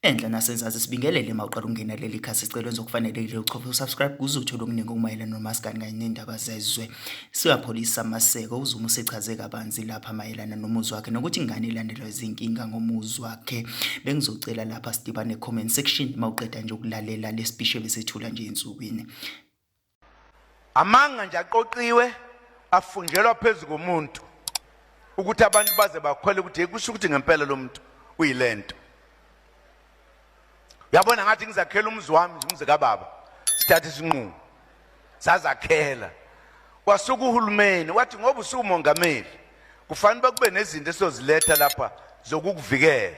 Enhla nasenzazi sibingelele uma uqala ukungena leli khasi sicela wenze okufanelekile uchofe usubscribe kuze uthole okuningi okumayelana nomaskandi kanye nendaba zezwe. Siyapholisa amaseko uZuma usechaze kabanzi lapha mayelana nomuzi wakhe nokuthi ingane ilandelwa izinkinga ngomuzi wakhe. Bengizocela lapha sidibane comment section uma uqeda nje ukulalela lespisho besethula nje ensukwini. Amanga nje aqoqiwe afunjelwa phezu komuntu ukuthi abantu baze bakhwele ukuthi hey kusho ukuthi ngempela lo muntu uyilento. Uyabona ngathi ngizakhela umuzi wami nje umuzi kababa sithatha isinqumo sazakhela kwasuka uhulumeni wathi ngoba usuwumongameli kufanele kube nezinto esizoziletha lapha zokukuvikela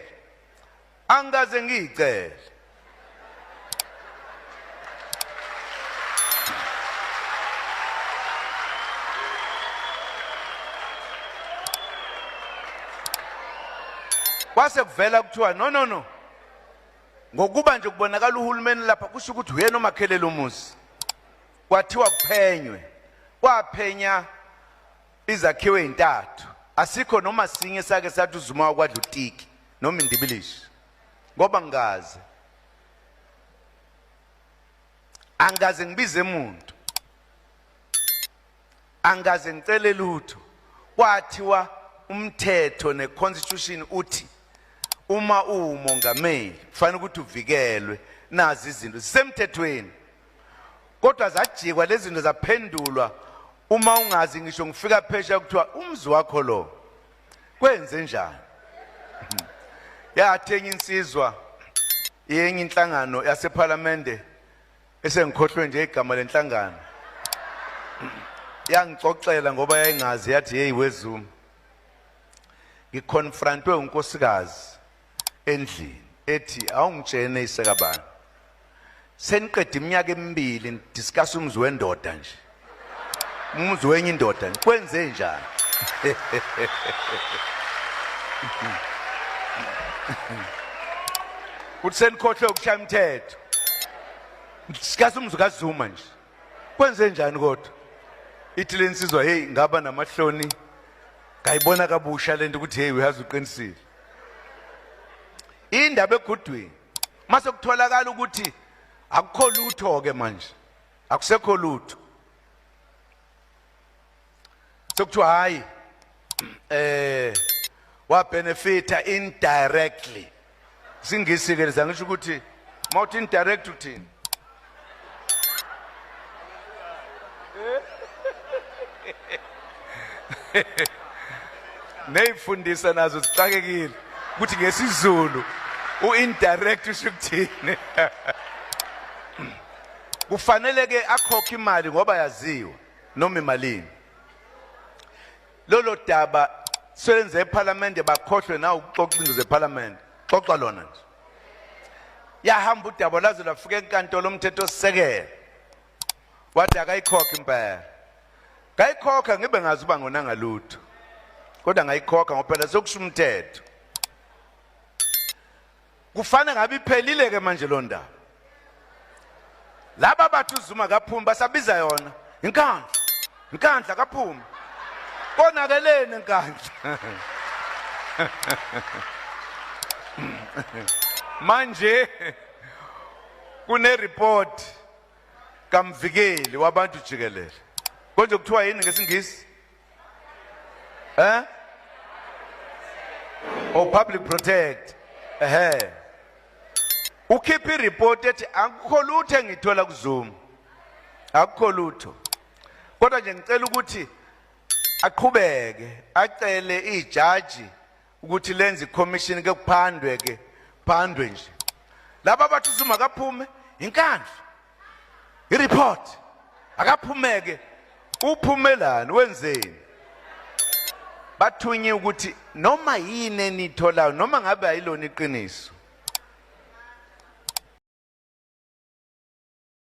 angikaze ngiyicele kwase kuvela kuthiwa no no no ngokuba nje kubonakala uhulumeni lapha kusho ukuthi uyena omakhelele umuzi kwathiwa kuphenywe kwaphenya izakhiwo ezintathu asikho noma sinye sake sathi uZuma wakwadla utiki noma indibilishi ngoba ngikaze angikaze ngibize umuntu angikaze ngicele lutho kwathiwa umthetho neconstitution uthi uma uwumongameli kufanele ukuthi uvikelwe nazi izinto zisemthethweni kodwa zajikwa lezi zinto zaphendulwa uma ungazi ngisho ngifika phesheya kuthiwa umzi wakho lo kwenze njani yathi enye insizwa yenye inhlangano yasephalamende esengikhohlwe nje igama lenhlangano yangixoxela ngoba yayingazi yathi hey wezuma ngiconfrontwe unkosikazi endlini ethi awungitshene isekabani seniqeda iminyaka emibili nidiscuss umzi wendoda nje umuzi wenye indoda nje kwenze njani uthi senikhohlwe ukushaya umthetho discuss umuzi kaZuma nje kwenze njani kodwa ithi lensizwa hey ngaba namahloni ngayibona kabusha lento ukuthi hey uyazi uqinisile indaba egudwini mase kutholakala ukuthi akukho lutho ke manje akusekho lutho sekuthiwa hayi eh wa benefita indirectly singisi ke leza ngisho ukuthi mawuthi indirect uthini neyifundisa nazo zixakekile ukuthi ngesiZulu uindirect usho ukuthini kufanele ke akhokhe imali ngoba yaziwa noma imalini lolo daba selenze eParliament bakhohlwe na ukuxoxa into zeParliament xoxa lona nje yahamba udaba laze lwafika enkantolo umthetho sisekelo wathi akayikhokhe impela ngayikhokha ngibe ngazi uba ngonanga lutho kodwa ngayikhokha ngoba phela sokusho umthetho kufana ngabe iphelile ke manje lo ndaba laba bathi uZuma kaphumi basabiza yona inkandla inkandla kaphumi konakeleni inkandla manje kune report kamvikeli wabantu jikelele konje kuthiwa yini ngesingisi eh oh public protect ehe ukhipha ireport ethi akukho lutho engithola kuZuma akukho lutho kodwa nje ngicela ukuthi aqhubeke acele ijaji ukuthi lenze icommission ke kuphandwe ke phandwe nje laba bathi uZuma akaphume inkandla ireport akaphumeke uphumelani wenzeni bathunye ukuthi noma yini enitholayo noma ngabe ayilona iqiniso